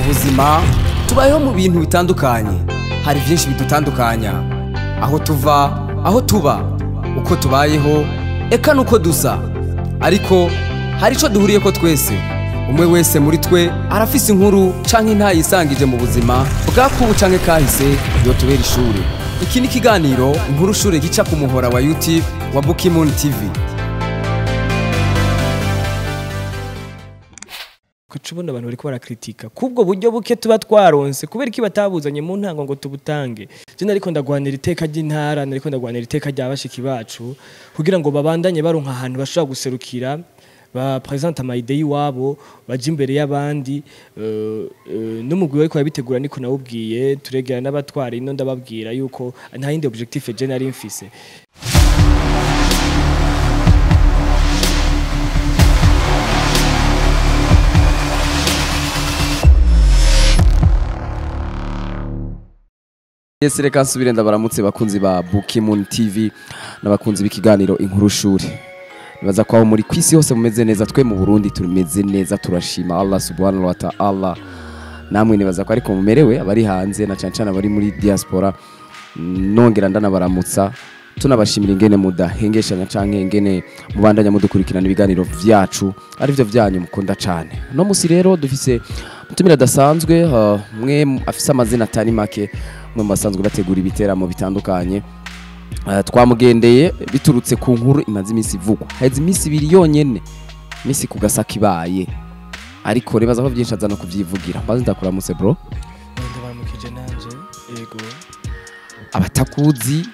Buzima tubayeho mu bintu bitandukanye, hari byinshi bidutandukanya, aho tuva, aho tuba, uko tubayeho, eka nuko dusa. Ariko hari ico duhuriyeko twese. Umwe wese muri twe arafise inkuru canke intayisangije mu buzima bwakubu canke kahise yotubera ishure. Iki ni ikiganiro Inkuru Shure gica ku muhora wa YouTube wa Bukimoon TV. Kucubona abantu bariko barakritika kubwo buryo buke tuba twaronse, kubera iki batabuzanye mu ntango ngo tubutange? Je nariko ndagwanira iteka ry'intara, nariko ndagwanira iteka rya bashiki bacu kugira ngo babandanye baronka ahantu bashobora guserukira, ba présente ama idée iwabo, baje imbere y'abandi. N'umugwi wariko yabitegura niko nawubwiye, turegera n'abatwara ino, ndababwira yuko nta yindi objectif je nari mfise. Yes, reka nsubire ndabaramutse bakunzi ba Bukimoon TV n'abakunzi b'ikiganiro Inkuru Shure. Nibaza ko aho muri kwisi hose mumeze neza, twe mu Burundi tumeze neza, turashima Allah subhanahu wa ta'ala. Namwe nibaza ko ariko mumerewe, abari hanze na cane cane abari muri diaspora, nongera ndanabaramutsa, tunabashimira ingene mudahengeshanya canke ingene mubandanya mudukurikirana ibiganiro vyacu arivyo vyanyu mukunda cane. No musi rero dufise mutumira adasanzwe, mwe afise amazina atari make, mwe basanzwe bategura ibiteramo bitandukanye. Twamugendeye biturutse ku nkuru imaze iminsi ivugwa, haheze iminsi 2 yonyene Miss Kugasaka ibaye, ariko rebaza ko byinshi aza no kuvyivugira. Mbaze ndakuramutse bro. Ndabaramukije nanje. Yego. Abatakuzi,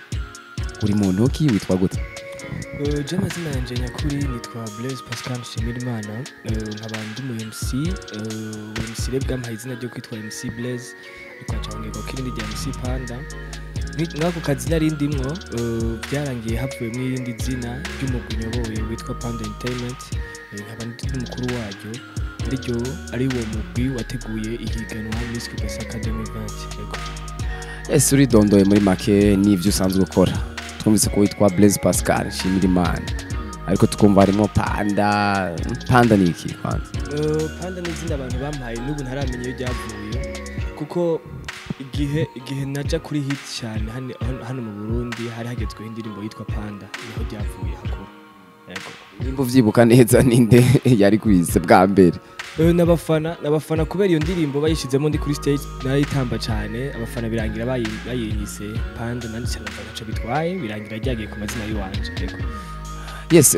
uri muntu ki, witwa gute? Je amazina yanje nyakuri nitwa Blaise Pascal Nshimirimana, nkaba ndi mu MC. MC rero bwampaye izina ryo kwitwa MC Blaise, ariko haca hongerwa ko irindi rya MC Panda. Mwako kazi nari ndimwo, byarangiye havuyemwo irindi zina ry'umugwi nyoboye witwa Panda Entertainment, nkaba ndi n'umukuru waryo, ariryo ari wo mugwi wateguye ihiganwa Miss Kugasaka 2020. Yego. Ese uridondoye muri make n'ivyo usanzwe ukora? Twumvise ko witwa Blaise Pascal Nshimirimana, ariko tukumva harimo Panda. Panda ni iki kwanza? Panda ni izina abantu bampaye, n'ubu ntaramenya iyo ryavuye, kuko igihe naja kuri hit cyane hano mu Burundi hari hagezweho indirimbo yitwa Panda, niho ryavuye hakuru. Yego. Nimba uvyibuka neza, ninde yari kwise bwa mbere? N'abafana, kubera iyo ndirimbo bayishizemo ndi kuri stage narayitamba cyane, abafana birangira bayinyise Panda, nandi cyane ntaco bitwaye, birangira ryagiye ku mazina yiwanje. Yego. Yes,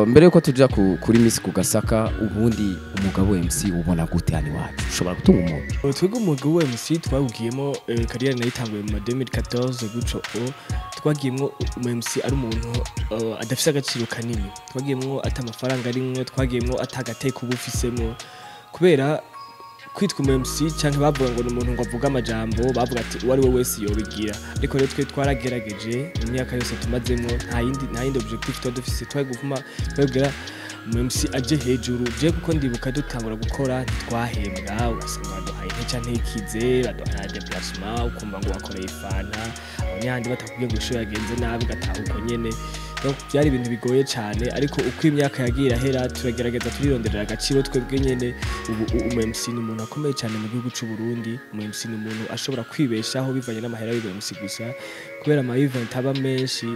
mbere yuko tuja kuri Miss Kugasaka, ubundi umugabo MC ubona gute hano iwacu? Ushobora gutunga umuntu? Twebwe umwuga wa MC twawugiyemo, carrière nayitanguye mu 2014 guco, twagiyemwo umu MC ari umuntu adafise agaciro kanini, twagiyemwo ata amafaranga arimwo, twagiyemwo ata agateka uba ufisemwo, kubera kwitwa umu MC canke bavuga ngo ni umuntu ngo avuge amajambo, bavuga ati uwo ari we wese yobigira. Ariko rero twe twaragerageje mu myaka yose tumazemwo, nta yindi objectif tuba dufise, twari guvuma twebwira umu MC aje hejuru. Je kuko ndibuka dutangura gukora ntitwahembwa, ugasanga baduhaye ntica ntikize, baduhaye déplacement, ukumva ngo wakoreye ifanta, abanyandi batakubwiye ngo ishuri yagenze nabi, ugataha uko nyene. Donc byari ibintu bigoye cyane, ariko uko imyaka yagiye irahera turagerageza turironderera agaciro twebwe nyene. Ubu umu MC ni umuntu akomeye cyane mu gihugu c'u Burundi. Umu MC ni umuntu ashobora kwibeshaho bivanye n'amahera y'umu MC gusa, kubera ama event aba menshi,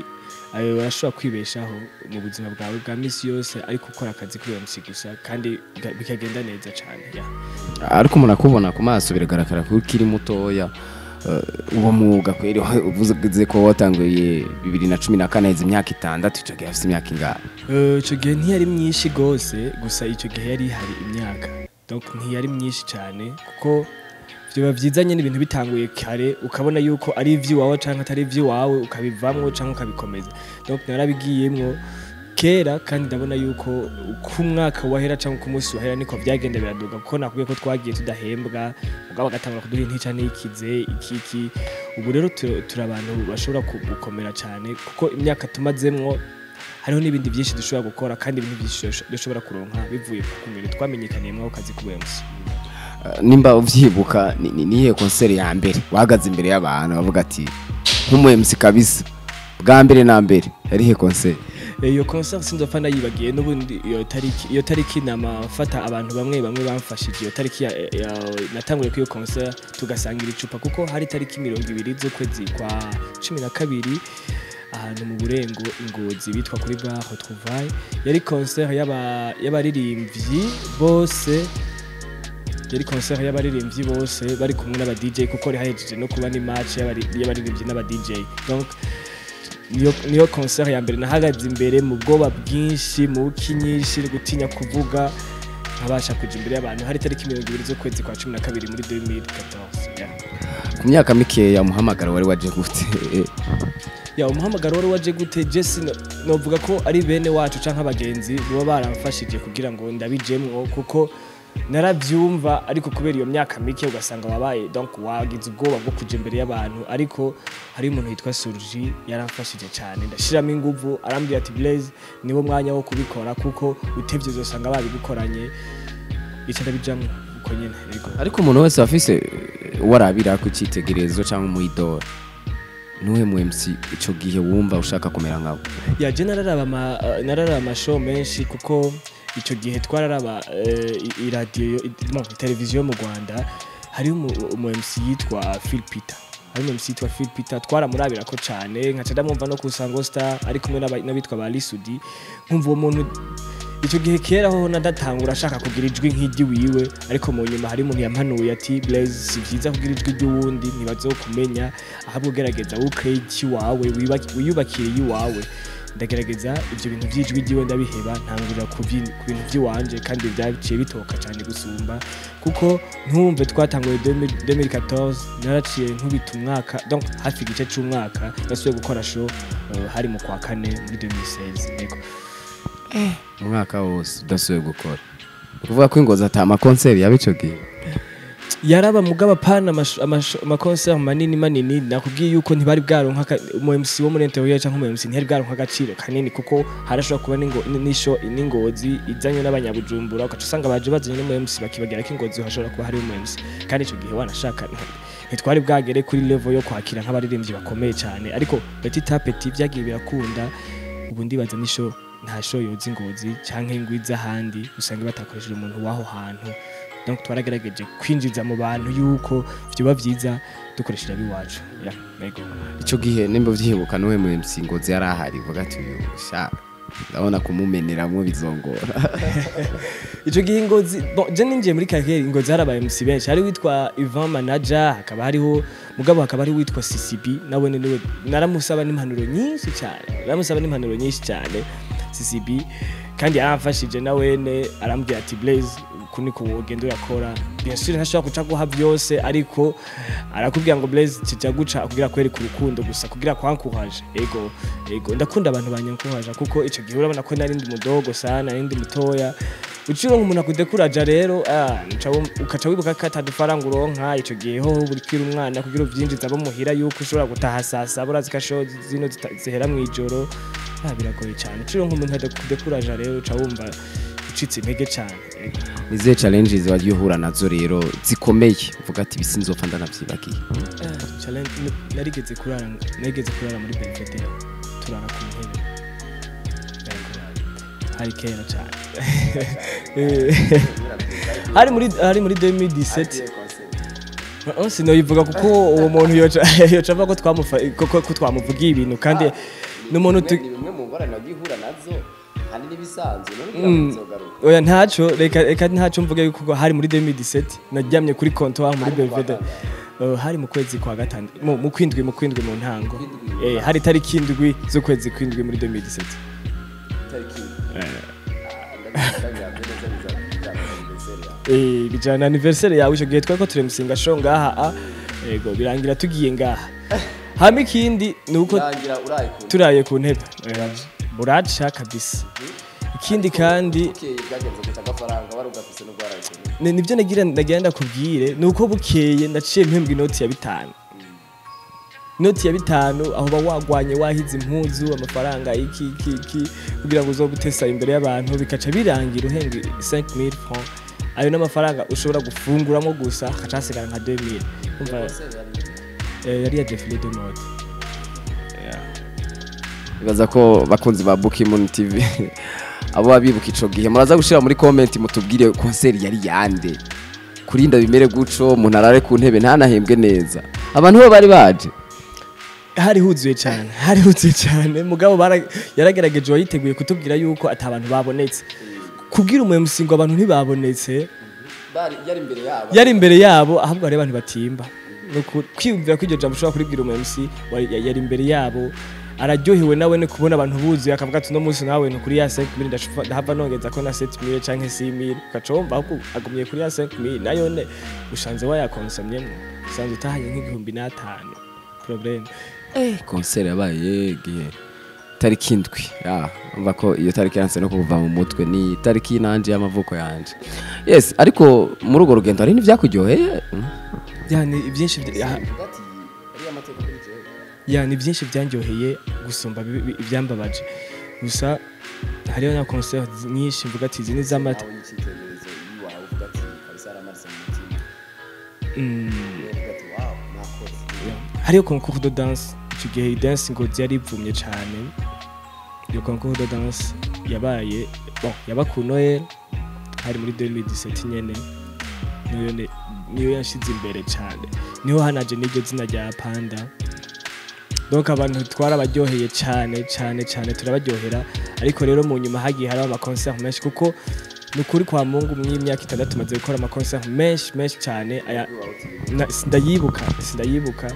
ayo urashobora kwibeshaho mu buzima bwawe bwa misi yose ariko ukora akazi kuri MC gusa, kandi bikagenda neza cyane, yeah. Ariko umuntu akubona ku maso biragaragara ko ukiri mutoya. Uwo mwuga kweri uvuze ko watanguye 2014, heze imyaka 6, ico gihe afise imyaka ingahe? Ico gihe ntiyari myinshi gose, gusa ico gihe yari hari imyaka, donc ntiyari myinshi cyane, kuko vyoba vyiza nyene ibintu bitanguye kare, ukabona yuko ari ivy'iwawe canke atari ivy'iwawe, ukabivamwo canke ukabikomeza. Donc narabigiyemwo kera, kandi ndabona yuko uko umwaka wahera canke uko umunsi wahera niko vyagenda biraduga, kuko nakubwiye ko twagiye tudahembwa, mugabo bagatangura kuduha intica ntikize iki. Ubu rero turi abantu bashobora gukomera cyane, kuko imyaka tumazemwo hariho n'ibindi byinshi dushobora gukora, kandi ibintu byinshi dushobora kuronka bivuye ku kungene twamenyekaniyemwo ako kazi ku MC. Nimba uvyibuka, nihe concert ya mbere wahagaze imbere y'abantu bavuga ati nk'umu MC kabisa, bwa mbere na mbere yarihe concert? Iyo concert sinzopfa ndayibagiye n'ubundi. Iyo tariki namafata abantu bamwe bamwe bamfashije iyo tariki natanguye kuri iyo concert, tugasangira icupa, kuko hari tariki 20 z'ukwezi kwa 12, ahantu mu Burengo Ingozi bitwa kuri Bar Retrouvaille. Yari concert y'abaririmbyi bose, yari concert y'abaririmbyi bose bari kumwe n'aba DJ, kuko rihahejeje no kuba ni match y'abaririmbyi n'aba DJ. Donc niyo concert ya mbere nahagaze imbere mu bwoba bwinshi, mu kinyinshi, gutinya kuvuga, nkabasha kuja imbere y'abantu. Hari tariki 20 z'ukwezi kwa 12 muri 2014, yeah. Ku myaka mikeya, umuhamagaro wari waje gute? Ya, umuhamagaro wari waje gute? Jesse, novuga ko ari bene wacu canke abagenzi baba baramfashije kugira ngo ndabijemwo, kuko naravyumva, ariko kubera iyo myaka mike ugasanga wabaye, donc wagize ubwoba bwo kuja imbere y'abantu. Ariko hari umuntu yitwa Surgi yaramfashije cyane, ndashiramo inguvu, arambwira ati: "Blaise, niwo mwanya wo kubikora, kuko utevye uzosanga babigukoranye." Ica ndabijamwo uko nyene, yego. Ariko umuntu wese afise uwo arabira ku cyitegererezo cyangwa umu idole. Nuhe mu MC ico gihe wumva ushaka kumera nkawe? Ya, je nararaba ama show menshi, kuko ico gihe twararaba iradiyo, bon, televiziyo mu Rwanda. Hariho umu MC yitwa Phil Peter, hari umu MC yitwa Phil Peter, twaramurabira ko cane, nkaca ndamwumva no ku Sango Star ari kumwe n'abitwa ba Lisudi, nkumva uwo muntu. Icyo gihe kera ho nadatangura ashaka kugira ijwi nk'iry'iwiwe, ariko mu nyuma hari umuntu yampanuye ati: "Blaise, si byiza kugira ijwi ry'uwundi, ntibazokumenya, ahubwo gerageza ukreye iwawe, wiyubakire iwawe." Ndagerageza ibyo bintu by'ijwi ryiwe ndabiheba, ntangurira ku bintu by'iwanje, kandi byaciye bitoka cyane gusumba, kuko ntumve twatanguye 2014, naraciye nkubita umwaka, donc hafi igice c'umwaka nasubiye gukora show, hari mu kwa kane muri 2016, yego. Umwaka wose udasubiye gukora, ni ukuvuga ko Ingozi ata ama concert yaba ico gihe? Yaraba, mugabo apana ama concert manini manini. Nakubwiye yuko ntibari bwaronka umu MC wo muri intérieur cyangwa umu MC ntiyari bwaronka agaciro kanini, kuko harashobora kuba n'isho n'ingozi izanywe n'abanyabujumbura, ugaca usanga baje bazanye n'umu MC, bakibagira ko Ingozi hashobora kuba hari umu MC. Kandi ico gihe wanashaka ntitwari bwagere kuri level yo kwakira nk'abaririmbyi bakomeye cyane, ariko petit à petit byagiye birakunda. Ubu ndibaza n'isho nta show yoza Ingozi canke ngwiza ahandi usanga batakoresheje umuntu w'aho hantu. Donc twaragerageje kwinjiza mu bantu yuko vyoba vyiza dukoresheje abiwacu, yeah, yego. Ico gihe nimba vyibuka, nuwe mu MC Ngozi yari ahari uvuga ati: "Uyu sha ndabona kumumeneramwo bizongora"? Ico gihe Ingozi, bon, je ninjiye muri carrière Ingozi hari aba MC benshi. Hari witwa Ivan Manager, hakaba hariho mugabo, hakaba hari witwa CCB, nawe niwe naramusaba n'impanuro nyinshi cyane, naramusaba n'impanuro nyinshi cyane CCB, kandi yaramfashije nawene, arambwira ati: "Blaze, uku niko wogenda urakora." Bien sûr ntashobora guca guha byose, ariko arakubwira ngo: "Blaze, kijya guca kugira kwereka urukundo gusa, kugira kwankuhaje." Ego, ndakunda abantu banyankuhaje, kuko ico gihe urabona ko nari ndi mudogo sana, nari ndi mutoya. Uciro nk'umuntu akudekuraja rero, ukaca wibuka ko atadufaranga uronka ico gihe ho, buri kwira umwana kugira uvyinjiza abo muhira, yuko ushobora gutaha saa saba, urazi ko show zino zihera mw'ijoro. Biragoye cyane. Uciro nk'umuntu adakudekuraja rero, uca wumva ucitse intege cyane. Ego. Nizihe challenges wagiye uhura nazo rero zikomeye uvuga ati: "Ibi sinzopfa ndanavyibagiye"? Challenge, narigeze kurara muri Belvedere, turara ku ntebe. Yego. Hari kera cyane. Hari muri 2017. Oh, sinoyivuga kuko uwo muntu yoca avuga ko twamufa ko twamuvugiye ibintu, kandi n'umuntu bimwe mu ngorane wagiye uhura nazo kandi n'ibisanzwe none bizogaruka? Oya, ntaco, reka ntaco mvuge kuko hari muri 2017, naryamye kuri comptoir muri Hari mu kwa Belvedere. Hari mu kwezi kwa gatanu, mu kwindwi mu ntango. Hari tariki 7 z'ukwezi kwindwi muri 2017. Tariki Bijana na anniversaire yawe. Ico gihe twari ko turemusinga show ngaha, ego, birangira tugiye ngaha. Hama ikindi ni uko rangira uraye ku turaye ku ntebe. Buraca kabisa. Ikindi kandi bukeye byagenze guta agafaranga wari ugafise n'ubwo waraye ku ntebe? Nivyo nagira ndakubwire, ni uko bukeye ndaciye mpembwa inoti ya 5, inoti ya 5. Aho ba wagwanye, wahize impuzu, amafaranga, iki iki iki, kugira ngo uzobutesa imbere y'abantu, bikaca birangira uhembwe 5000 francs. Ayo n'amafaranga ushobora gufunguramo gusa, hakaca hasigara nka 2000. Umva, yari ya défilé de mode. Yeah. Ibaza ko bakunzi ba Bukimon TV, abo babibuka ico gihe, muraza gushira muri comment mutubwire concert yari yande kurinda bimere guco, umuntu arare ku ntebe ntanahembwe neza. Abantu bo bari baje. Hari huzuye cyane, hari huzuye cyane, mugabo yaragerageje wayiteguye kutubwira yuko ata abantu babonetse. Kubwira umu MC ngo abantu ntibabonetse, bari yari imbere yabo. Yari imbere yabo, ahubwo hari abantu batimba. Nuko kwiyumvira ko iryo jambo ushobora kuribwira umu MC yari imbere yabo, araryohewe nawe no kubona abantu buzuye, akavuga ati: "Uno munsi nawe ni kuri ya 5000 ndahava nongeza ko na 7000 canke 6000." Ukacomba ahubwo agumye kuri ya 5000, nayo ne ushanze wayakonsomyemwo, usanze utahanye nk'1500, problème. Concert yabaye gihe tariki 7. Ya, umva ko iyo tariki yanse no kuva mu mutwe, ni tariki nanje y'amavuko yanje. Yes, ariko muri urwo rugendo hari n'ivyakuryoheye? Yani byinshi ya ni byinshi byanjyoheye gusumba ibyambabaje. Gusa hariho na concert nyinshi mvuga ati izi ni iz'amata. Hariyo concours de danse. Icyo gihe danse Ngozi yari ivumye cyane. Iyo concours de danse yabaye, bon, yaba ku Noel, hari muri 2017 nyene. Niyo yanshize imbere cyane, niho hanaje n'iryo zina rya Panda. Donc abantu twarabaryoheye cyane cyane cyane, turabaryohera. Ariko rero mu nyuma hagiye haraba ama concert menshi, kuko ni ukuri kwa Mungu mw'imyaka 6 tumaze gukora ama concert menshi menshi cyane. Aya sindayibuka, sindayibuka,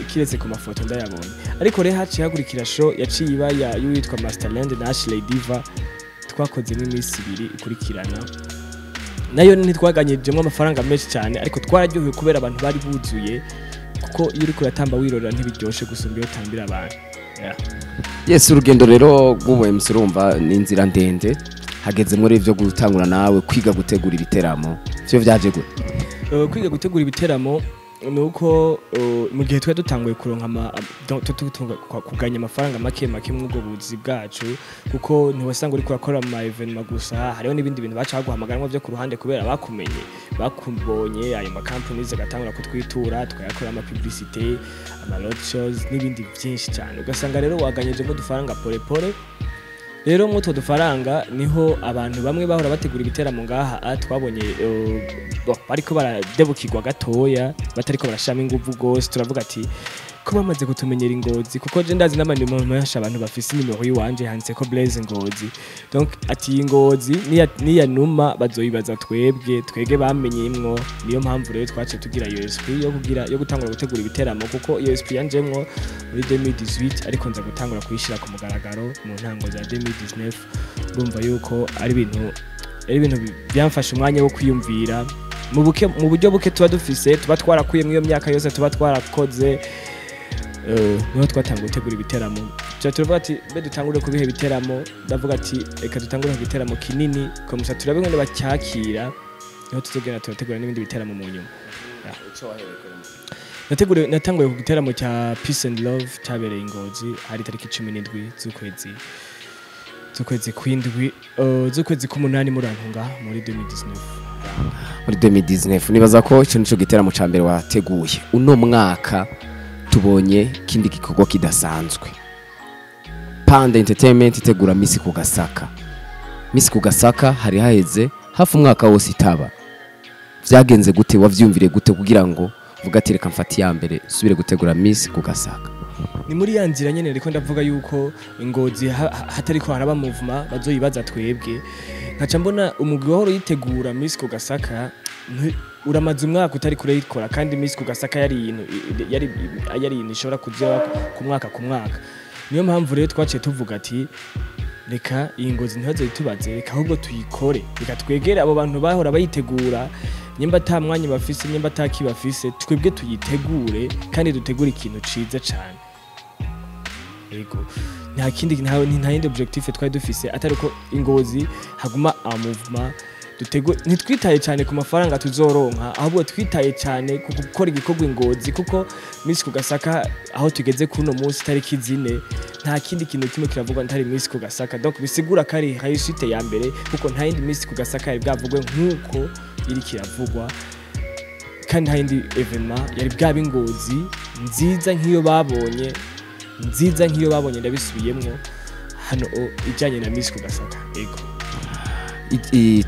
kiretse ku mafoto ndayabonye. Ariko rero haciye hakurikira show yaciye iba ya y'uwitwa Masterland na Ashley Diva, twakozemo iminsi 2 ikurikirana. Nayo ntitwaganyijemo amafaranga menshi cyane, ariko twararyohewe kubera abantu bari buzuye, kuko iyo uriko uratamba wirorera ntibiryoshe gusumba iyo utambira abantu. Yeah. Yes, urugendo rero rw'ubu MC urumva ni inzira ndende. Hageze muri ivyo gutangura nawe kwiga gutegura ibiteramo, vyo vyaje gute? Kwiga gutegura ibiteramo ni uko mu gihe twari dutanguye kuronka kuganya amafaranga make make muri ubwo buzi bwacu, kuko ntiwasanga uriko urakora ama événement gusa, hariho n'ibindi bintu baca baguhamagaramwo vyo ku ruhande kubera bakumenye, bakubonye. Ayo ma companies agatangura kutwitura, tukayakora ama publicité, ama road shows n'ibindi byinshi cyane. Ugasanga rero waganyijemo udufaranga pole pole. Rero mw'utwo dufaranga niho abantu bamwe bahora bategura ibiteramo ngaha twabonye bon, bariko baradebukirwa gatoya, batariko barashiramo inguvu gose. Turavuga ati ko bamaze kutumenyera Ingozi, kuko je ndazi n'amanimero menshi abantu bafise inimero yiwanje handitseko Blaise Ngozi. Donc ati iyi Ngozi niya numa bazoyibaza twebwe, twege bamenye imwo. Niyo mpamvu rero twaciye tugira iyo esprit yo gutangura gutegura ibiteramo, kuko iyo esprit yanjemwo muri 2018, ariko nza gutangura kuyishira ku mugaragaro mu ntango za 2019. Urumva yuko ari ibintu byamfashe umwanya wo kwiyumvira mu buryo buke tuba dufise, tuba twarakuye muri iyo myaka yose tuba twarakoze. Niho twatanguye gutegura ibiteramo. Tuca turavuga ati mbe dutangure kubiha ibiteramo? Ndavuga ati reka dutangure ku giteramo kinini comme ça turabe ingene bacyakira, niho tuzogenda turategura n'ibindi biteramo mu nyuma. Natanguye ku giteramo cya Peace and Love cyabereye i Ngozi, hari tariki 17 z'ukwezi kw'indwi, z'ukwezi k'umunani, murantunga, muri 2019. Muri 2019, nibaza ko ico nico giteramo ca mbere wateguye. Uno mwaka tubonye kindi gikorwa kidasanzwe, Panda Entertainment itegura Miss ku Gasaka. Miss ku Gasaka hari haheze hafi umwaka wose itaba. Vyagenze gute? Wavyumvire gute kugira ngo vuga ati reka mfate iya mbere subire gutegura Miss ku Gasaka? Ni muri ya nzira nyene riko ndavuga yuko Ngozi hatariko haraba movement, bazoyibaza twebwe. Nkaca mbona umugwi wahora yitegura Miss ku Gasaka uramaze umwaka utari kure yikora, kandi Miss ku Gasaka yari ibintu ishobora kuza ku mwaka ku mwaka. Niyo mpamvu rero twaciye tuvuga ati reka iyi Ngozi ntibazoyitubaze, reka ahubwo tuyikore, reka twegere abo bantu bahora bayitegura, nyimba ata mwanya bafise, nyimba ata bafise, twebwe tuyitegure kandi dutegure ikintu ciza cane. Yego, nta kindi, nta yindi objectif twari dufise atari ko Ingozi haguma a mouvement. Ntitwitaye cyane ku mafaranga tuzoronka, ahubwo twitaye cyane ku gukora igikorwa Ingozi, kuko Miss ku Gasaka aho tugeze kuno munsi tariki 4, nta kindi kintu kimwe kiravugwa ntari Miss ku Gasaka. Donc bisigura ko ari réussite ya mbere, kuko nta yindi Miss ku Gasaka yari bwavugwe nk'uko iri kiravugwa, kandi nta yindi événement yari bwaba Ingozi nziza nk'iyo babonye. nziza nk'iyo babonye, ndabisubiyemwo hano ijanye na Miss Kugasaka, ego.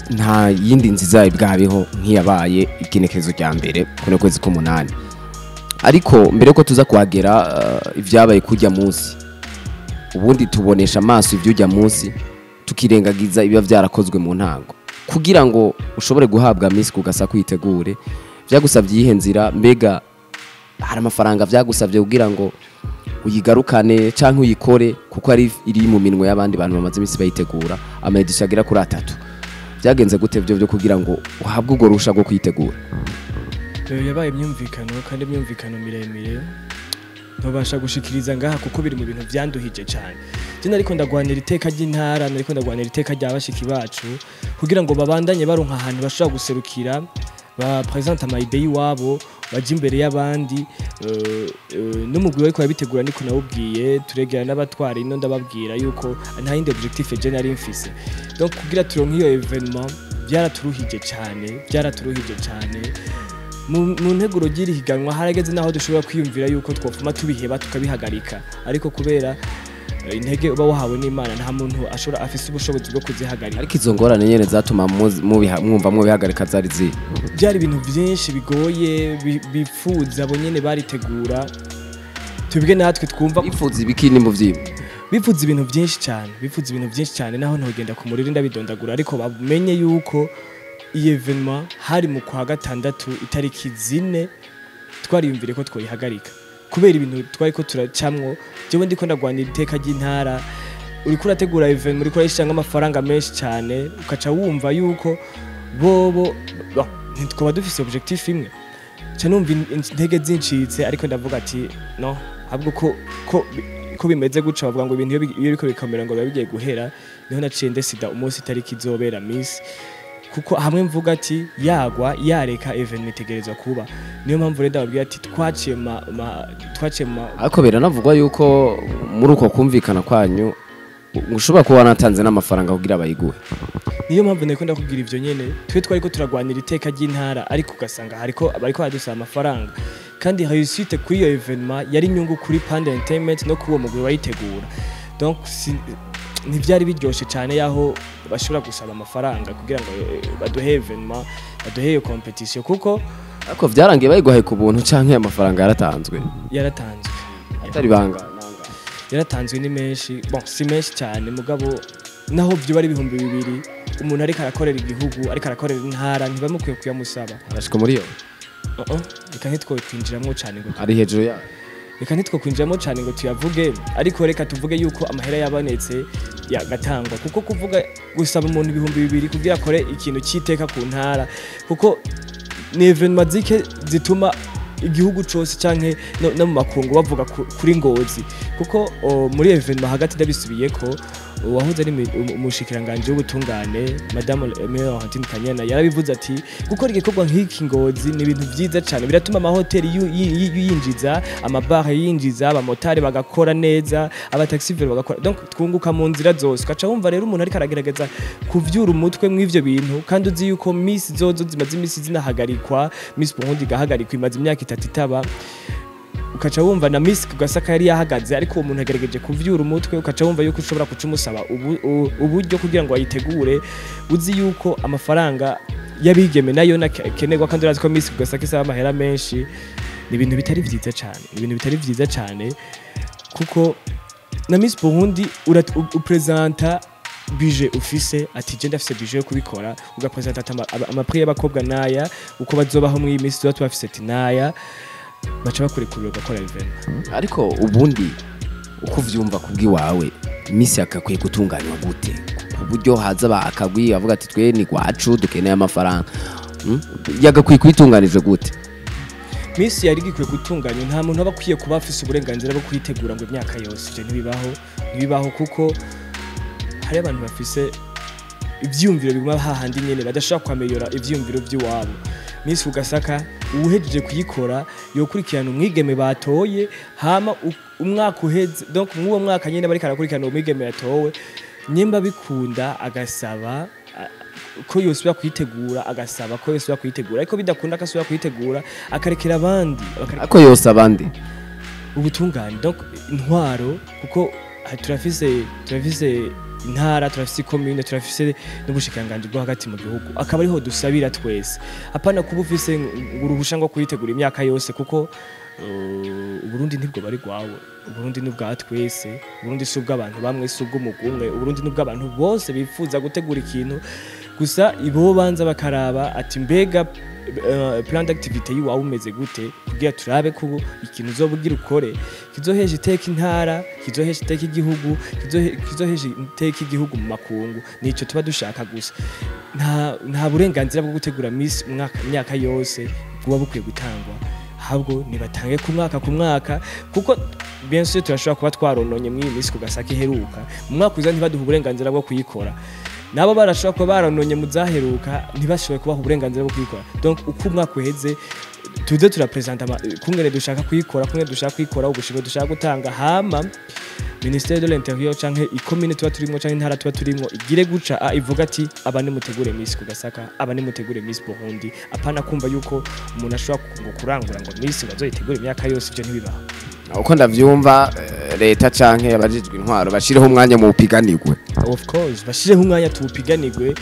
Nta yindi nziza bwabeho nk'iyabaye igenekerezo rya mbere kuno kwezi k'umunani. Ariko mbere ko tuza kuhagera, ibyabaye kujya munsi, ubundi tubonesha amaso iby'ujya munsi, tukirengagiza ibiba byarakozwe mu ntango. Kugira ngo ushobore guhabwa Miss Kugasaka uyitegure, byagusabye iyihe nzira? Mbega hari amafaranga byagusabye kugira ngo uyigarukane canke uyikore, kuko ari iri mu minwe y'abandi bantu bamaze iminsi bayitegura ama éditions agera kuri atatu? Byagenze gute byo kugira ngo uhabwe urwo ruhusha rwo kuyitegura? Yabaye imyumvikano, kandi imyumvikano miremire ntobasha gushikiriza ngaha, kuko biri mu bintu vyanduhije cyane. Je nariko ndagwanira iteka ry'intara, nariko ndagwanira iteka rya bashiki bacu kugira ngo babandanye baronka ahantu bashobora guserukira, ba présente ama idées iwabo, baje imbere y'abandi. N'umugwi wariko arabitegura niko nawubwiye, turegera n'abatwara ino, ndababwira yuko nta yindi objectif je nari mfise. Donc kugira turonke iyo événement byaraturuhije cyane, byaraturuhije cyane. Mu nteguro ry'iri higanwa harageze naho dushobora kwiyumvira yuko twofuma tubiheba, tukabihagarika, ariko kubera intege uba wahawe n'Imana, nta muntu ashobora afise ubushobozi bwo kuzihagarika. Ariko izo ngorane nyene zatuma mwumva mubihagarika zari zihe? Byari ibintu byinshi bigoye, bipfuza abo nyene baritegura, twebwe natwe twumva. Bifuza ibiki ni mu vyibo? Bifuza ibintu byinshi cyane, bifuza ibintu byinshi cyane, naho ntogenda ku muriri ndabidondagura, ariko bamenye yuko iyi événement hari mu kwa gatandatu itariki 4, twariyumvire ko twoyihagarika kubera ibintu twari ko turacamwo. Jewe ndiko ndagwanira iteka ry'intara, uriko urategura événement, uriko urayishiramo amafaranga menshi cyane, ukaca wumva yuko bobo bon, ntitwaba dufise objectif imwe. Ca numva intege zincitse, ariko ndavuga ati no, ahubwo ko bimeze guca, bavuga ngo ibintu iyo biriko bikamera ngo biba bigiye guhera. Niho naciye ndesida umunsi itariki izobera Miss, kuko hamwe mvuga ati yagwa yareka, événement itegerezwa kuba. Niyo mpamvu rero ndababwira ati twaciye ma Ariko biranavugwa yuko muri uko kumvikana kwanyu ushobora kuba wanatanze n'amafaranga kugira bayiguhe. Niyo mpamvu nariko ndakubwira ivyo nyene. Twe twariko turagwanira iteka ry'intara, ariko ugasanga hariko bariko badusaba amafaranga, kandi réussite kuri iyo événement yari inyungu kuri Panda Entertainment no kuwo mugwi wayitegura. Donc ntivyari biryoshe cyane yaho bashobora gusaba amafaranga kugira ngo baduhe événement, baduhe iyo compétition, kuko Ariko vyarangiye bayiguhaye ku buntu canke amafaranga yaratanzwe? Yaratanzwe. Atari banga? Yaratanzwe, ni menshi, bon, si menshi cyane, mugabo naho byo bari 2000, umuntu ariko arakorera igihugu, ariko arakorera intara, ntibamukwiye kuyamusaba. Arashika muri yo? Uh -uh. Reka ntitwo kwinjiramo cyane ngo Ari hejuru yayo? Reka ntitwo kwinjiramo cyane ngo tuyavuge, ariko reka tuvuge yuko amahera yabonetse yagatangwa, kuko kuvuga gusaba umuntu 2000 kugira akore ikintu cyiteka ku ntara, kuko ni événement zike zituma igihugu cose canke no mu makungu bavuga kuri Ngozi, kuko muri événement hagati, ndabisubiyeko, uwahoze ari umushikiranganje w'ubutungane, Madame Laurentine Kanyana, yarabivuze ati gukora igikorwa nk'iki Ngozi ni ibintu vyiza cyane, biratuma amahoteli yinjiza, amabare yinjiza, abamotari bagakora neza, abataxi-vélo bagakora, donc twunguka mu nzira zose. Ugaca wumva rero umuntu ariko aragerageza kuvyura umutwe mw'ivyo bintu, kandi uzi yuko Miss zozo zimaze imisi zinahagarikwa, Miss Burundi igahagarikwa, imaze imyaka 3 itaba, ukaca wumva na Miss Kugasaka yari yahagaze, ariko uwo muntu agerageje kuvyura umutwe, ukaca wumva yuko ushobora kuca umusaba uburyo kugira ngo ayitegure, uzi yuko amafaranga y'abigeme nayo nakenerwa, kandi urazi ko Miss Kugasaka isaba amahera menshi. Ni ibintu bitari vyiza cyane, ni ibintu bitari vyiza cyane, kuko na Miss Burundi upresenta budget ufise, ati je ndafise budget yo kubikora, ugapresenta ati ama prix y'abakobwa naya, uko bazobaho muri iyi minsi tuba tubafise, ati naya, baca bakurekurira ugakora événement. Ariko ubundi uko uvyumva kubw'iwawe, Miss yakakwiye gutunganywa gute ku buryo haza akagwi avuga ati twe ni gwacu, dukeneye amafaranga? Yagakwiye kuyitunganije gute? Miss yari gikwiye gutunganywa, nta muntu aba akwiye kuba afise uburenganzira bwo kuyitegura ngo imyaka yose. Ivyo ntibibaho, ntibibaho, kuko hari abantu bafise ivyiyumviro biguma hahandi nyene, badashobora kwameyora ivyiyumviro vy'iwabo. Miss Kugasaka, uwuhejeje kuyikora yokurikirana umwigeme batoye, hama umwaka uheze, donc mw'uwo mwaka nyene bariko arakurikirana uwo mwigeme yatowe, nyemba bikunda agasaba ko yosubira kuyitegura, agasaba ko yosubira kuyitegura, ariko bidakunda akasubira kuyitegura, akarekera abandi Ariko yose abandi. Ubutungane, donc intwaro, kuko turafise intara, turafise commune, turafise n'ubushikiranganji bwo hagati mu gihugu, akaba ariho dusabira twese. Apana kuba ufise ngo uruhusha ngo kuyitegura imyaka yose, kuko Uburundi ntibwo bari gwawe. Uburundi ni ubwa twese. Uburundi si ubw'abantu bamwe, si ubw'umugwi umwe. Uburundi ni ubw'abantu bose bifuza gutegura ikintu. Gusa ibo banza bakaraba ati: mbega plan d'activité yiwawe umeze gute, kugira turabe ko ubu ikintu uzobugira ukore kizohesha iteka intara, kizohesha iteka igihugu, kizohesha iteka igihugu mu makungu. Nico tuba dushaka gusa. Nta burenganzira bwo gutegura Miss umwaka, imyaka yose buba bukwiye gutangwa. Ahubwo nibatange ku mwaka ku mwaka, kuko bien sûr turashobora kuba twarononye mw'iyi minsi ku Gasaka iheruka, mu mwaka uza ntibaduha uburenganzira bwo kuyikora. Nabo barashobora kuba barononye mu zaheruka, ntibashobore kubaha uburenganzira bwo kuyikora. Donc uko umwaka uheze, tuze turapresenta kungene dushaka kuyikora, kungene dushaka kuyikora, ubushimwe dushaka gutanga. Hama ministère de l'Intérieur canke ikomine tuba turimwo canke intara tuba turimwo igire guca ivuga ati: aba nimutegure Miss ku Gasaka, aba nimutegure Miss Burundi. Apana kumva yuko umuntu ashobora ngo kurangura ngo Miss ngo azoyitegure imyaka yose. Ivyo ntibibaho. Uko ndavyumva, leta canke abajejwe intwaro bashireho umwanya mu bupiganirwe. Of course, bashireho umwanya tuwupiganirwe,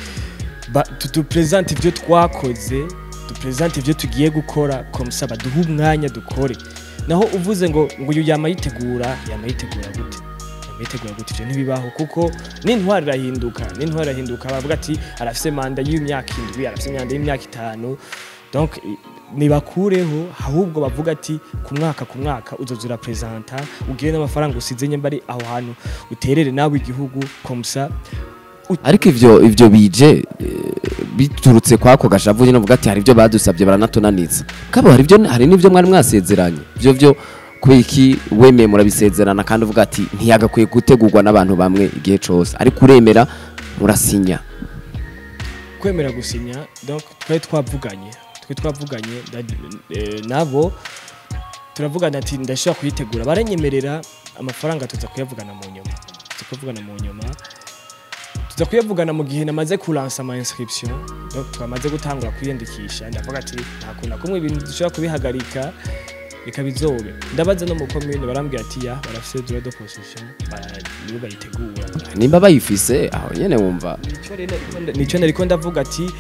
tupresente ivyo twakoze, dupresente ivyo tugiye gukora. Comme ça baduhe umwanya dukore. Naho uvuze ngo uyu yama yitegura, yama yitegura gute? Yama yitegura gute? Ivyo ntibibaho, kuko n'intwaro irahinduka, n'intwaro irahinduka. Bavuga ati arafise manda y'imyaka 7, arafise manda y'imyaka 5. Donc nibakureho, ahubwo bavuga ati ku mwaka ku mwaka uzoza urapresenta, ugire n'amafaranga usize nyamba ari aho hantu, uterere nawe igihugu, comme ça. Ariko ivyo bije biturutse kwako gashavu nyine, uvuga ati hari ibyo badusabye baranatunaniza. Kabo hari ibyo, hari n'ibyo mwari mwasezeranye. Ivyo kubera iki wemeye murabisezerana, kandi uvuga ati ntiyagakwiye gutegurwa n'abantu bamwe igihe cose, ariko uremera murasinya? Kwemera gusinya, donc twari twavuganye nabo, turavugana ati ndashobora kuyitegura, baranyemerera. Amafaranga tuza kuyavugana mu nyuma, tuza kuyavugana mu nyuma, tuza kuyavugana mu gihe namaze kulansa ama inscription. Donc twamaze gutangura kwiyandikisha, ndavuga ati nta kuntu na kumwe ibintu dushobora kubihagarika, reka bizobe. Ndabaza no mu commune, barambwira ati ya barafise droit de possession, nibo bayitegura. Nimba bayifise aho nyene wumva. Nico nariko ndavuga ati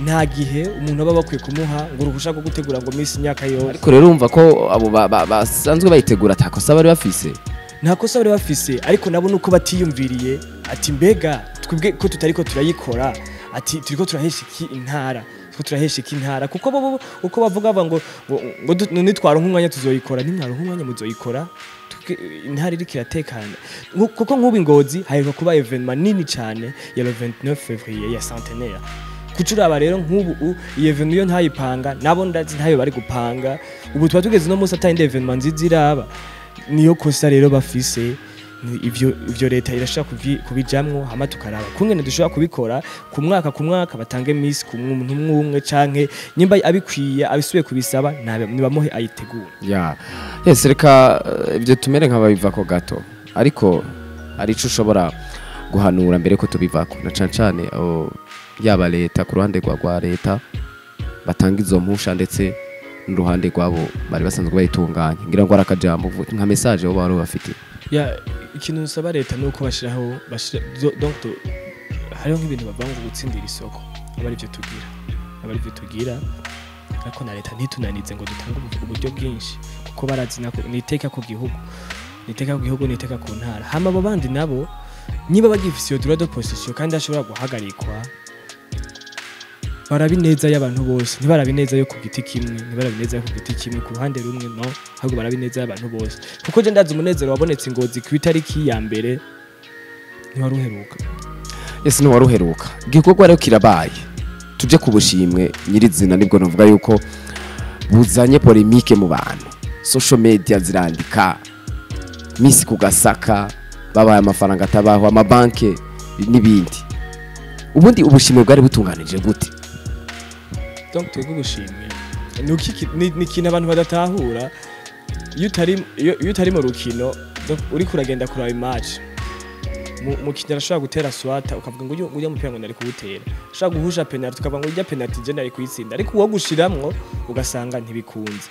nta gihe umuntu aba bakwiye kumuha ngo uruhusha rwo gutegura ngo Miss imyaka yose. Ariko rero urumva ko abo basanzwe bayitegura atakosa bari bafise. Nta kosa bari bafise, ariko nabo nuko batiyumviriye ati mbega twebwe ko tutariko turayikora, ati turiko turahesha iki intara, turiko turahesha iki intara? Kuko bo uko bavuga ngo nitwaronka umwanya tuzoyikora, nimwaronka umwanya muzoyikora intara iriko iratekana. Kuko nk'ubu Ingozi haheruka kuba événement nini cane ya le 29 février ya centenaire. Kucuraba rero nk'ubu iyi événement iyo ntayipanga, nabo ndazi ntayo bari gupanga. Ubu tuba tugeze no munsi atayindi événement nziza iraba. Niyo kosa rero bafise. Ni ivyo leta irashobora kubijamwo, hama tukaraba kungene dushobora kubikora ku mwaka ku mwaka, batange Miss ku muntu umwe umwe, canke nyimba abikwiye abisubiye kubisaba, nibamuhe ayitegure. Ya, yes, reka ibyo tumere nk'ababivako gato, ariko hari ico ushobora guhanura mbere ko tubivako, na cane cane yaba leta, ku ruhande rwa leta batanga izo mpusha, ndetse n'uruhande rwabo bari basanzwe bayitunganya. Ngira ngo ari akajambo nka message bo bari bafite. Ya, ikintu nsaba leta nuko bashiraho donc hariho nk'ibintu bavuga ngo gutsindira isoko, aba arivyo tugira, aba arivyo tugira. Ariko na leta ntitunanize ngo dutange uburyo bwinshi, kuko barazi nako ni iteka ku gihugu, ni iteka ku gihugu, ni iteka ku ntara. Hama abo bandi nabo niba bagifise iyo droit de possession kandi ashobora guhagarikwa, barabe ineza y'abantu bose, ntibarabe ineza yo ku giti kimwe, ntibarabe ineza yo ku giti kimwe ku ruhande rumwe, no ahubwo barabe ineza y'abantu bose. Kuko je ndazi umunezero wabonetse Ingozi ku itariki ya mbere ntiwari uheruka. Ese ntiwaruheruka? Igikorwa rero kirabaye, tuje ku bushimwe nyirizina. Nibwo navuga yuko buzanye polémique mu bantu, social media zirandika Miss ku Gasaka babaye amafaranga atabaho, amabanke n'ibindi. Ubundi ubushimwe bwari butunganije gute? Donc twebwe ubushimwe ni ni ikintu abantu badatahura. Iyo utari mu rukino, donc uriko uragenda kuraba match, mukinyi arashobora gutera swata, ukavuga ngo uyu ujya mupira ngo nari kuwutera. Ashobora guhusha penalty, ukavuga ngo ujya penalty je nari kuyitsinda, ariko uwo gushiramwo ugasanga ntibikunze.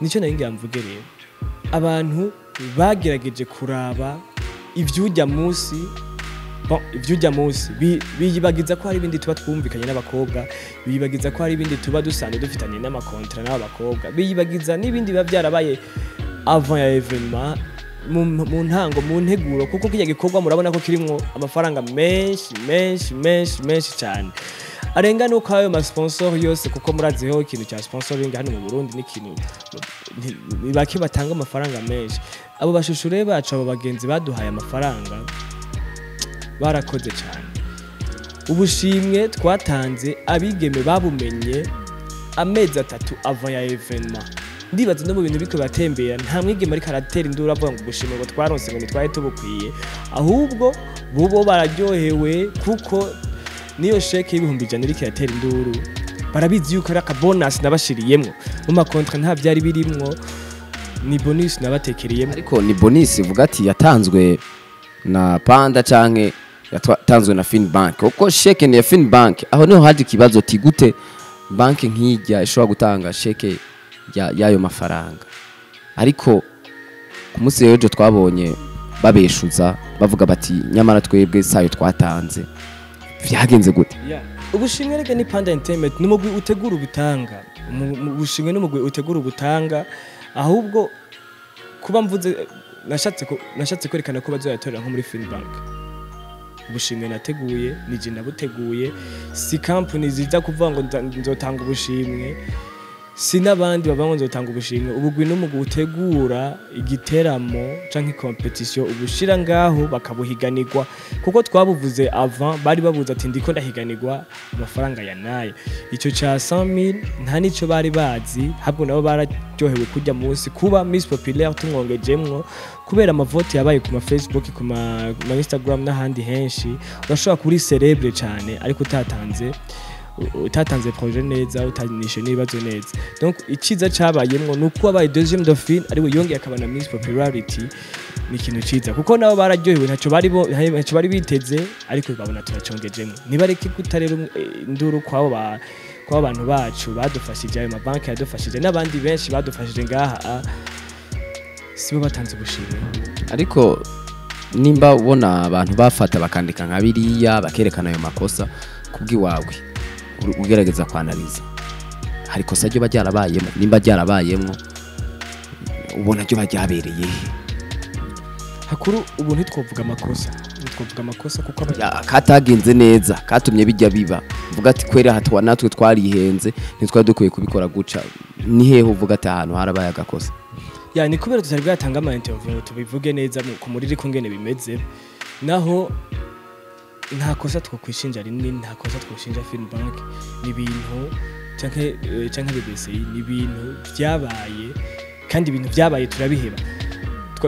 Nico nari ngira mvuge rero. Abantu bagerageje kuraba ivyujya munsi. Bon, ivyujya munsi biyibagiza ko hari ibindi tuba twumvikanye n'abakobwa, biyibagiza ko hari ibindi tuba dusanzwe dufitanye n'ama contrats n'aba bakobwa, biyibagiza n'ibindi biba byarabaye avant ya événement, mu ntango, mu nteguro, kuko kijya gikorwa murabona ko kirimwo amafaranga menshi menshi menshi menshi cyane, arenga nuko ayo ma sponsor yose, kuko muraziho ikintu cya sponsoring hano mu Burundi ni ikintu ni bake batanga amafaranga menshi. Abo bashushure bacu, abo bagenzi baduhaye amafaranga, barakoze cyane. Ubushimwe twatanze, abigeme babumenye amezi 3 avant ya événement. Ndibaza no mu bintu biko batembera, nta mwigeme ariko aratera induru avuga ngo ubushimwe ngo twaronse ngo ntitwari tubukwiye. Ahubwo bubo bararyohewe, kuko niyo chèque y'100,000 iriko iratera induru, barabizi yuko ari aka bonus nabashiriyemwo. Mu ma contrats nta byari birimwo, ni bonus nabatekereyemwo. Ariko ni bonus ivuga ati yatanzwe na Panda canke yatanzwe na Finbank? Kuko chèque ni ya Finbank. Aho niho haje ikibazo ti gute banki nk'ijya ishobora gutanga chèque y'ayo mafaranga? Ariko ku munsi w'ejo twabonye babeshuza, bavuga bati nyamara twebwe sayo twatanze. Vyagenze gute? Yeah. Ubushimwe reka ni Panda Entertainment, ni umugwi utegura ubutanga. Ubushimwe n'umugwi utegura ubutanga. Ahubwo kuba mvuze, nashatse kwerekana ko bazoyatorera nko muri Finbank. Ubushimwe nateguye nije nabuteguye, si company ziza kuvuga ngo nzotanga ubushimwe, si n'abandi bavuga ngo nzotanga ubushimwe. Ubugwi n'umugwi utegura igiteramo canke compétition, ubushira ngaho bakabuhiganirwa, kuko twabuvuze avant, bari babuze ati ndiko ndahiganirwa amafaranga ya nayo. Ico ca 100,000 nta nico bari bazi, habwo nabo bararyohewe kujya munsi kuba Miss Populaire tumwongejemwo, kubera amavote yabaye ku ma Facebook, ku ma Instagram n'ahandi henshi. Urashobora kuri célèbre cyane ariko utatanze projet neza, utanishe n'ibibazo neza. Donc iciza cabayemwo nuko wabaye deuxième dauphine ariwe yongeye akaba na Miss Popularity. Ni ikintu ciza, kuko nabo bararyohewe, ntacyo bari biteze, ariko babona turacongejemwo. Nibareke gutarera induru kwabo bantu bacu badufashije, ayo mabanki yadufashije n'abandi benshi badufashije ngaha. Sibo batanze ubushimwe. Ariko nimba ubona abantu bafata bakandika nka biriya, bakerekana ayo makosa, kubw'iwawe ugerageza kwanaliza, hari ikosa ryo ryarabayemo? Nimba ryarabayemo, ubona ryo ryabereye he? Hakuru ubu ntitwovuga amakosa kuko Ya, katagenze neza katumye bijya biba, uvuga ati kwera hatwa natwe twarihenze, ntitwari dukwiye kubikora guca. Ni hehe uvuga ati ahantu harabaye agakosa? Ya, ni kubera tutari bwatanga ama interview ngo tubivuge neza ku muriri kungene bimeze. Naho nta kosa twokwishinja rinini, nta kosa twoshinja Finbank. Ni ibintu canke BBCI, ni ibintu byabaye, kandi ibintu byabaye turabiheba.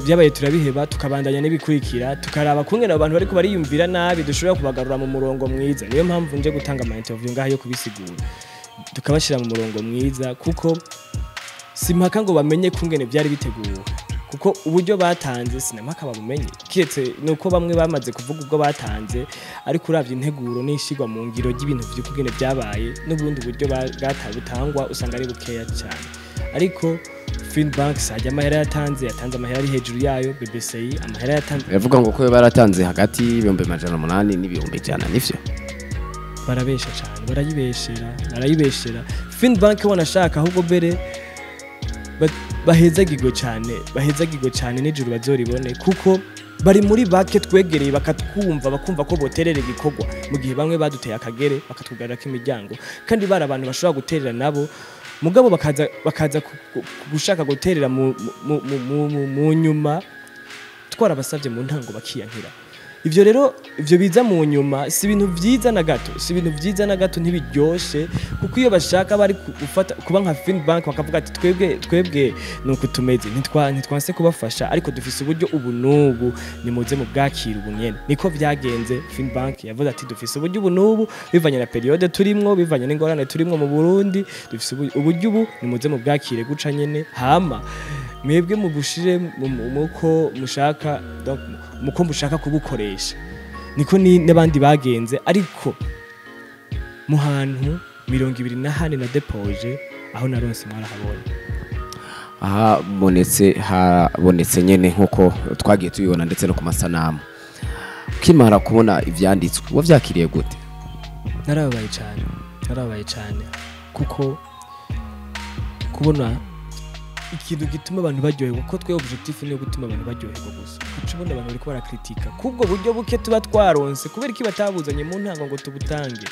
Byabaye turabiheba, tukabandanya n'ibikurikira, tukaraba kungene abo bantu bariko bariyumvira nabi dushobora kubagarura mu murongo mwiza. Niyo mpamvu nje gutanga ama interview ngaha yo kubisigura, tukabashira mu murongo mwiza, kuko simpaka ngo bamenye kungene byari biteguwe, kuko uburyo batanze sinamaka babumenye, kiretse nuko bamwe bamaze kuvuga ubwo batanze. Ariko uravye integuro n'ishigwa mu ngiro ry'ibintu vy'ukugene byabaye n'ubundi buryo butangwa, usanga ari bukeya cyane. Ariko Finbank sajya amahera yatanze, yatanze amahera ari hejuru yayo. BBCI amahera yatanze. Biravuga ngo ko baratanze hagati y'800,000 n'100,000, nivyo? Barabesha cyane, barayibeshera, barayibeshera Finbank. Wanashaka ahubwo mbere bahezagirwe cyane, bahezagirwe cyane n'ijuru bazoribone, kuko bari muri bake twegereye bakatwumva, bakumva ko boterera igikorwa, mu gihe bamwe baduteye akagere bakatwugarira ko imiryango, kandi bari abantu bashobora guterera nabo, mugabo bakaza gushaka guterera mu nyuma, twarabasabye mu ntango bakiyankira. Ivyo rero, ivyo biza mu nyuma si ibintu vyiza na gato, si ibintu vyiza na gato, ntibiryoshe, kuko iyo bashaka bari gufata kuba nka Finbank bakavuga ati twebwe nuko tumeze, ntitwanse kubafasha, ariko dufise uburyo ubu n'ubu, nimuze mu bwakira ubu nyene. Niko vyagenze. Finbank yavuze ati dufise uburyo ubu n'ubu, bivanye na période turimwo, bivanye n'ingorane turimwo mu Burundi, dufise uburyo ubu, nimuze mu bwakire guca nyene, hama mwebwe mubushire muko mushaka, donc muko mushaka kubukoresha. Niko ni n'abandi bagenze. Ariko mu hantu 24 na déposé, aho naronse mwarahabonye. Ahabonetse habonetse nyene nkuko twagiye tubibona ndetse no ku masanamu. Ukimara kubona ivyanditswe wavyakiriye gute? Narababaye cyane, narababaye cyane, kuko kubona ikintu gituma abantu baryoherwa, kuko twe objectif ni gutuma abantu baryoherwa gusa, kuko ubona abantu bariko barakritika kubwo buryo buke tuba twaronse, kubera iki batabuzanye mu ntango ngo tubutange?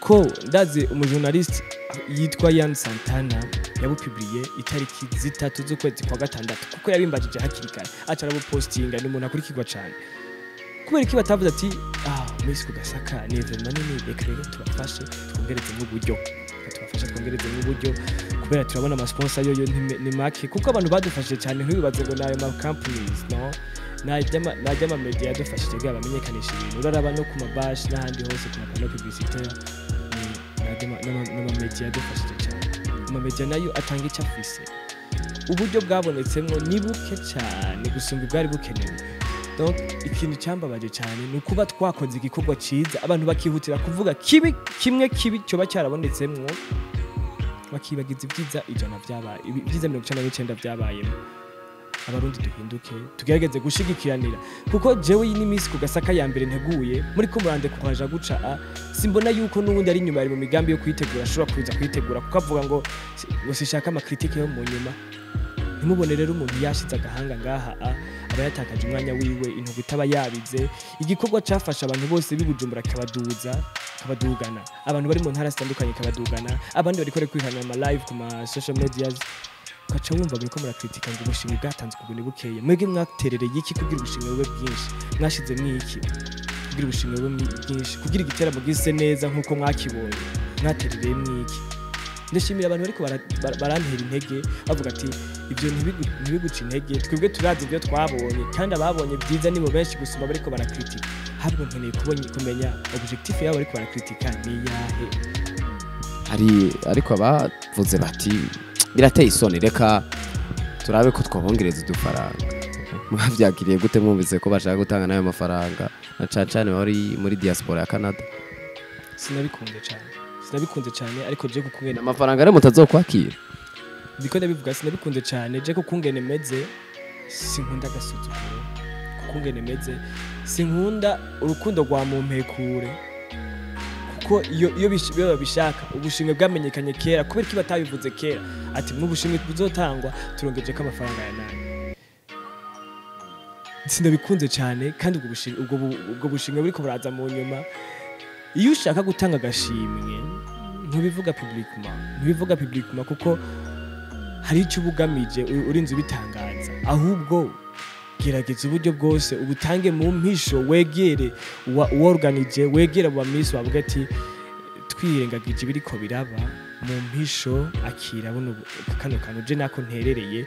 Ko ndazi umujournaliste yitwa Yan Santana yabupubliye itariki 3 z'ukwezi kwa 6, kuko yabimbajije hakiri kare, aca arabupostinga, ni umuntu akurikirwa cyane. Kubera iki batavuze ati Miss Kugasaka ni événement nini, reka rero tubafashe twongereze n'uburyo, tubafashe twongereze n'uburyo, kubera turabona ama sponsor yoyo ni make, kuko abantu badufashije cyane ntibibaze ngo nayo ma companies, no najya ama media yadufashije kugira bamenyekanishe ibintu. Uraraba no ku mabashi n'ahandi hose ku mapano publicitaire, n'ama media yadufashije cyane. Ama media nayo atanga icyo afise, uburyo bwabonetsemwo ni buke cyane gusumba ubwari bukenewe. Donc ikintu cyambabaje cyane ni ukuba twakoze igikorwa cyiza, abantu bakihutira kuvuga kibi kimwe kibi cyoba cyarabonetsemwo, bakibagiza ibyiza 100 byabaye, ibyiza 99 byabayemo. Abarundi duhinduke, tugerageze gushigikiranira, kuko jewe iyi ni Miss Kugasaka ya mbere nteguye muri ko murande kuhaja guca simbona yuko n'ubundi ari inyuma, ari mu migambi yo kuyitegura, ashobora kuza kuyitegura, kuko avuga ngo sishaka ama critique yo mu nyuma. Ntimubone rero umuntu yashize agahanga ngaha aba yatakaje umwanya wiwe, intugu itaba yabize. Igikorwa cafasha abantu bose b'iBujumbura kabaduza kabadugana, abantu bari mu ntara zitandukanye kabadugana, abandi bariko kwihana ama live ku ma social medias, ugaca wumva muriko murakritika ngo ubushimwe bwatanzwe ubu ni bukeya. Mwebwe mwaterereye iki kugira ubushimwe bube bwinshi? Mwashizemwo iki kugira ubushimwe bube bwinshi, kugira igiteramo gise neza nkuko mwakibonye? Mwaterereyemwo iki? Ndashimira abantu bariko barantera intege, bavuga ati ibyo ntibiguca intege, twebwe turazi ibyo twabonye, kandi ababonye byiza nibo benshi gusumba bariko barakritika. Ahubwo nkeneye kumenya objectif yabo bariko barakritika ni iyahe. Hari ariko abavuze bati birateye isoni, reka turabe ko twabongereza udufaranga. Mwavyakiriye gute mwumvise ko bashaka gutanga n'ayo mafaranga, na cane cane bari muri diaspora ya Canada? Sinabikunze cyane, sinabikunze cyane, ariko je kukungene amafaranga rero mutazokwakira, ndiko ndabivuga, sinabikunze cyane. Je kukungene meze sinkunda agasuzuguro, kukungene meze sinkunda urukundo rwa mumpekure, kuko iyo babishaka ubushimwe bwamenyekanye kera, kubera iki batabivuze kera ati mu bushimwe buzotangwa turongeje ko amafaranga ya nani? Sinabikunze cyane, kandi ubwo bushimwe buriko buraza mu nyuma. Iyo ushaka gutanga agashimwe ntubivuga publiquement, ntubivuga publiquement, kuko hari icyo ubugamije urinze ubitangaza. Ahubwo gerageza uburyo bwose ubutange mu mpisho, wegere uworganije, wegere abo miss, bavuga ati twirengagije ibiriko biraba mu mpisho, akira buno kano kantu je nako nterereye,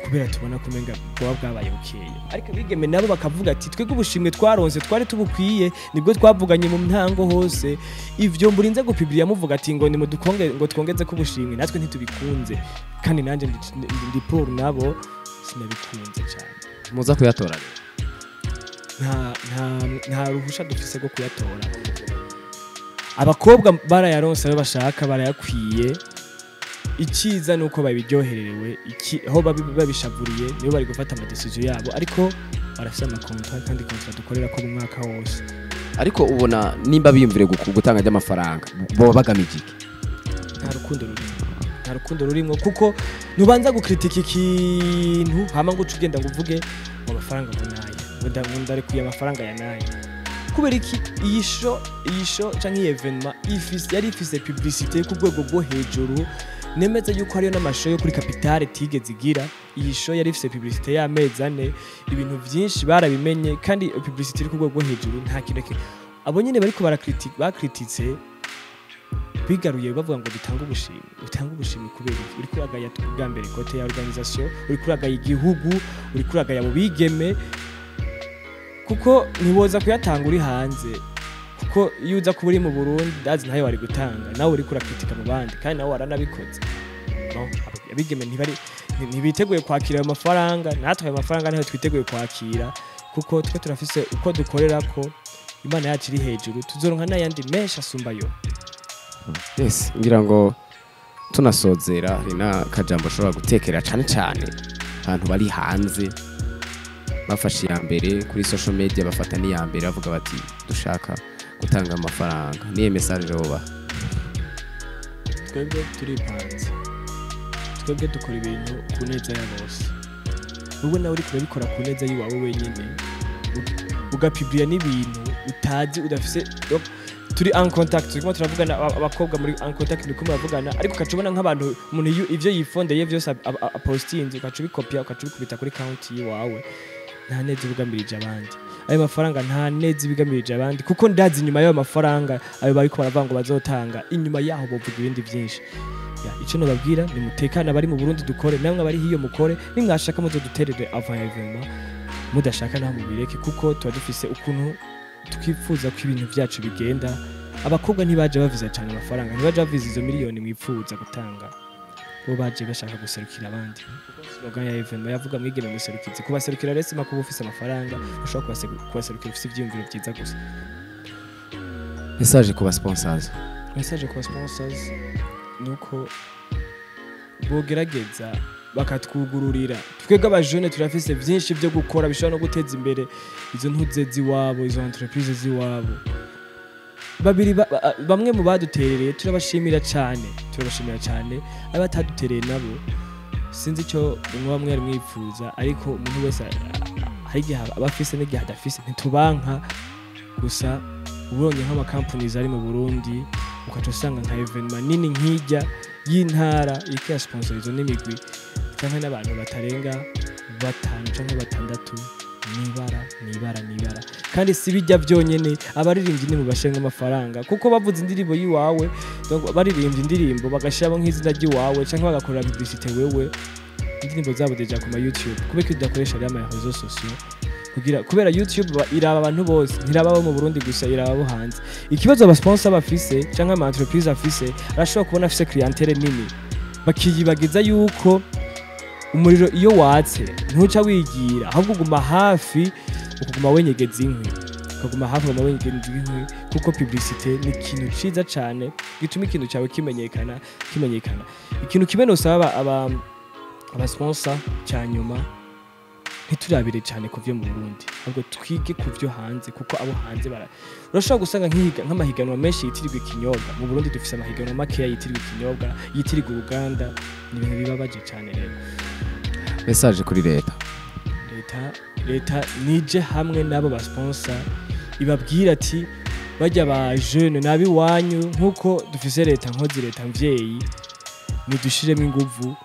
kubera tubona ko umenga bwoba bwabaye bukeya. Ariko bigeme nabo bakavuga ati twebwe ubushimwe twaronse twari tubukwiye, nibwo twavuganye mu ntango hose, ivyo murinze gupibriya muvuga ati ngo nimudukonge ngo twongeze ko ubushimwe, natwe ntitubikunze. Kandi nanje ndi pour nabo, sinabikunze cyane. Muza kuyatora? Nta ruhusha dufise rwo kuyatora. Abakobwa barayaronse ayo bashaka, barayakwiye. Icyiza nuko babiryohererewe, aho babishavuriye nibo bari gufata ama decision yabo, ariko barafise ama contrat, kandi contrat dukorera ko mu mwaka wose. Ariko ubona nimba biyumvire gutanga ry'amafaranga bo bagamije iki? Nta rukundo rurimo, nta rukundo rurimo, kuko ntubanza gukritika ikintu hama ngo uce ugenda ngo uvuge ngo amafaranga ngo naye, ngo ndarekuye amafaranga ya naye. Kubera iki iyi show canke iyi événement yari ifise publicité ku rwego rwo hejuru, nemeza yuko hariyo n'amashow yo kuri Capitale tigeze igira. Iyi show yari ifise publicité y'amezi 4, ibintu vyinshi barabimenye, kandi publicité iri ku rwego rwo hejuru. Nta kintu abo nyene bariko bakrititse bigaruye bavuga ngo dutange ubushimwe. Utange ubushimwe kubera iki? Uriko uragaya bwa mbere côté ya organisation, uriko uragaya igihugu, uriko uragaya abo bigeme, kuko ntiwoza kuyatanga uri hanze, kuko iyo uza kuba uri mu Burundi ndazi ntayo wari gutanga, nawe uriko urakritika mu bandi, kandi nawe waranabikoze. No abigeme ntibiteguye kwakira ayo mafaranga, natwe ayo mafaranga ntayo twiteguye kwakira, kuko twe turafise uko dukorera ko Imana yacu iri hejuru, tuzoronka n'ayandi menshi asumba yo. Yes, ngira ngo Tunasozera, hari n'akajambo ushobora gutekera cane cane abantu bari hanze bafashe iya mbere kuri social media, bafata n'iya mbere bavuga bati dushaka gutanga amafaranga, niyo message woba? Twebwe turipanze, twebwe dukora ibintu ku neza ya bose. Wowe nawe uriko urabikora ku neza y'iwawe wenyine, ugapubliya n'ibintu utazi, udafise. Donc, turi en contact, turimo turavugana, abakobwa muri en contact, turiko muravugana, ariko ukaca ubona nk'abantu umuntu ivyo yifondeye vyose apostinze, ukaca ubikopya, ukaca ubikubita kuri konti yiwawe. Nta neza ubigamirije abandi. Ayo mafaranga nta neza ibigamirije abandi, kuko ndazi inyuma y'ayo mafaranga ayo bariko baravuga ngo bazotanga, inyuma yaho bovuga ibindi vyinshi. Ya, ico nobabwira ni mutekane. Abari mu Burundi dukore, namwe abari hiyo mukore. Nimwashaka muzoduterere avant événement, mudashaka naho mubireke, kuko tuba dufise ukuntu twifuza ko ibintu vyacu bigenda. Abakobwa ntibaje baviza cyane amafaranga, ntibaje baviza izo miliyoni mwipfuza gutanga. Bo baje bashaka guserukira abandi, kuko slogan ya événement yavuga "Mwigeme muserukizi". Kubaserukira rero sima kuba ufise amafaranga, ushobora kubaserukira ufise ivyiyumviro vyiza gusa. Message ku ba sponsors? Message ku ba sponsors nuko bogerageza bakatwugururira. Twebwe abajene turafise vyinshi vyo gukora bishobora no guteza imbere izo ntuze z'iwabo, izo entreprise z'iwabo. Babiri bamwe mu baduterereye turabashimira cyane, turabashimira cyane. Abatadutereye nabo sinzi icyo muba mwari mwifuza, ariko umuntu wese hari igihe aba afise n'igihe adafise, ntitubanka. Gusa ubonye nk'amakampani ari mu Burundi, ukaca usanga nka événement nini nk'ijya y'intara iriko irasponsoriza n'imigwi canke n'abantu batarenga batanu canke batandatu, nibara nibara nibara. Kandi si bijya byonyene, abaririmbyi ni mu bashenga amafaranga, kuko bavuze indirimbo yiwawe, donc baririmbye indirimbo bagashiramo nk'izina ry'iwawe canke bagakorera publicité wewe, indirimbo zabo déjà ku ma YouTube. Kubera ko udakoresha rero ama réseaux sociaux kugira, kubera YouTube iraba abantu bose, ntiraba abo mu Burundi gusa, iraba abo hanze. Ikibazo aba sponsor bafise canke ama entreprise afise, arashobora kubona afise clientèle nini, bakiyibagiza yuko umuriro iyo watse ntuca wigira, ahubwo uguma hafi, ukuguma wenyegeza inkwi, ukaguma hafi, ukaguma wenyegeza inkwi, kuko publicité ni ikintu ciza cane gituma ikintu cyawe kimenyekana, kimenyekana. Ikintu kimwe nosaba aba sponsor cya nyuma, ntiturabire cyane ku byo mu Burundi, ahubwo twige ku byo hanze, kuko abo hanze bara urashobora gusanga nk'amahiganwa menshi yitirirwa ikinyobwa. Mu Burundi dufise amahiganwa makeya yitirirwa ikinyobwa, yitirirwa uruganda. Ni ibintu bibabaje cyane rero. Message kuri leta? Leta nije hamwe n'abo ba sponsor, ibabwira ati bajya ba jeune nabi wanyu, nkuko dufise leta nkozi, leta mvyeyi, nidushiremo inguvu.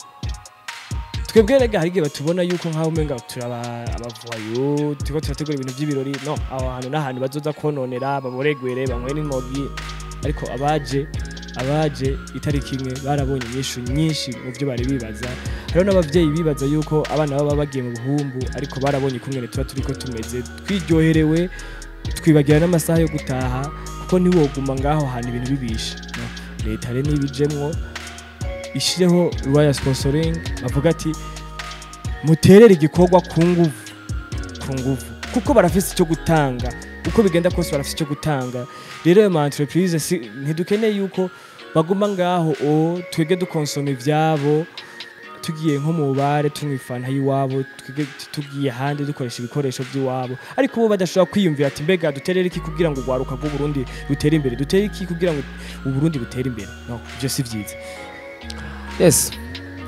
Twebwe rega hari igihe batubona yuko nkaho umenga turaba abavoyou, turiko turategura ibintu by'ibirori. No aho hantu n'ahantu bazoza kononera, baboregwere, banywe n'imogi. Ariko abaje itariki imwe barabonye inyishu nyinshi mu byo bari bibaza. Hariho n'abavyeyi bibaza yuko abana baba bagiye mu buhumbu, ariko barabonye ukungene tuba turiko tumeze, twiryoherewe, twibagira n'amasaha yo gutaha, kuko ntiwoguma ngaho hantu ibintu bibishe. No. Leta rero nibijemwo, ishireho loi ya sponsoring, bavuga ati muterere igikorwa ku nguvu, ku nguvu, kuko barafise icyo gutanga. Uko bigenda kose barafise icyo gutanga. Rero ayo ma entreprise ntidukeneye yuko baguma ngaho o twege dukonsoma ivyabo, tugiye nko mu bare tunywa ifanta y'iwabo, twige tugiye ahandi dukoresha ibikoresho by'iwabo, ariko bo badashobora kwiyumvira ati mbega duterere iki kugira ngo urwaruka rw'Uburundi rutere imbere, dutere iki kugira ngo Uburundi butere imbere? No, ivyo si vyiza. Yes,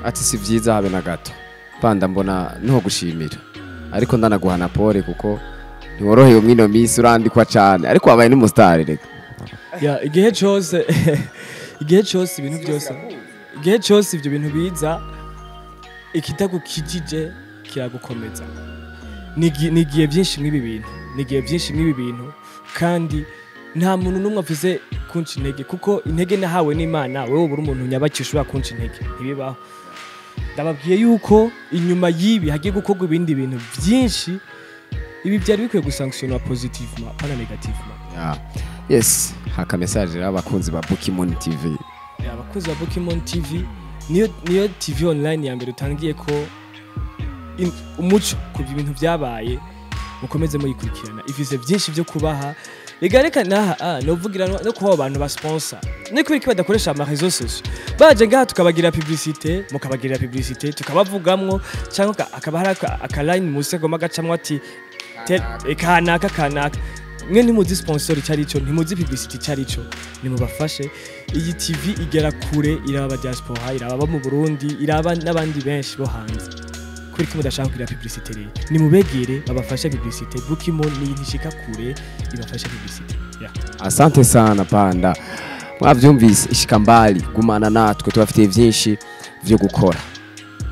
ati si vyiza habe na gato. Panda, mbona niho gushimira, ariko ndanaguhana pole kuko ntiworohewe mwino minsi, urandikwa cane, ariko wabaye n'umusitari reka. Ya, igihe cose ibintu byose, igihe cose ibyo bintu biza, ikitagukijije kiragukomeza. Nigiye byinshi mw'ibi bintu, nigiye byinshi mw'ibi bintu, kandi nta muntu n'umwe afise kunca intege, kuko intege nahawe n'Imana. Wewe ubura umuntu nyabaki ushobora kunca intege? Ntibibaho. Ndababwiye yuko inyuma y'ibi hagiye gukorwa ibindi bintu byinshi. Ibi byari bikwiye gusanctionwa positivement, pas négativement. Yeah. Yes, haka message rero abakunzi ba Pokemon TV. Ya, abakozi ba Pokemon TV, niyo TV online ya mbere utangiye ko umuco ku bintu byabaye. Mukomeze muyikurikirana, ifise byinshi byo kubaha. Rega reka naha novugira no kuba abo bantu ba sponsor ni kubera iki badakoresha ama réseaux sociaux? Baje ngaha tukabagira publicité, mukabagirira publicité, tukabavugamwo, cyangwa akaba hari aka line musi agomba gacamwo ati kanaka kanaka. Mwe ntimuzi sponsor icyo ari cyo, ntimuzi publicité icyo ari cyo. Nimubafashe. Iyi TV igera kure, iraba diaspora, iraba abo mu Burundi, iraba n'abandi benshi bo hanze. Kubera ko mudashaka kugira publicité rero, nimubegere babafashe publicité. Bukimo ni ntishika kure, ibafashe publicité, yeah. Asante sana Panda, mwavyumvise, ishika mbali. Gumana natwe, tubafitiye vyinshi vyo gukora.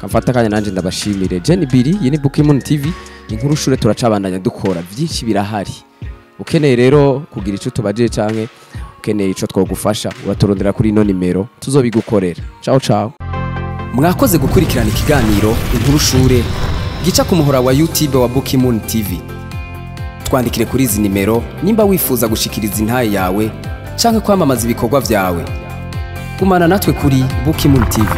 Kamfata akanya nanje ndabashimire. Jenny Billy, iyi ni Bukimon TV, inkuru shure. Turacabandanya dukora, vyinshi birahari. Ukeneye rero kugira ico tubaje canke ukeneye ico twogufasha, uraturondera kuri ino nimero, tuzobigukorera. Ciao ciao. Mwakoze gukurikirana ikiganiro inkuru shure gica ku muhora wa YouTube wa Bukimon TV. Twandikire kuri izi nimero nimba wifuza gushikiriza intaye yawe canke kwamamaza ibikorwa vyawe. Gumana natwe kuri Bukimon TV.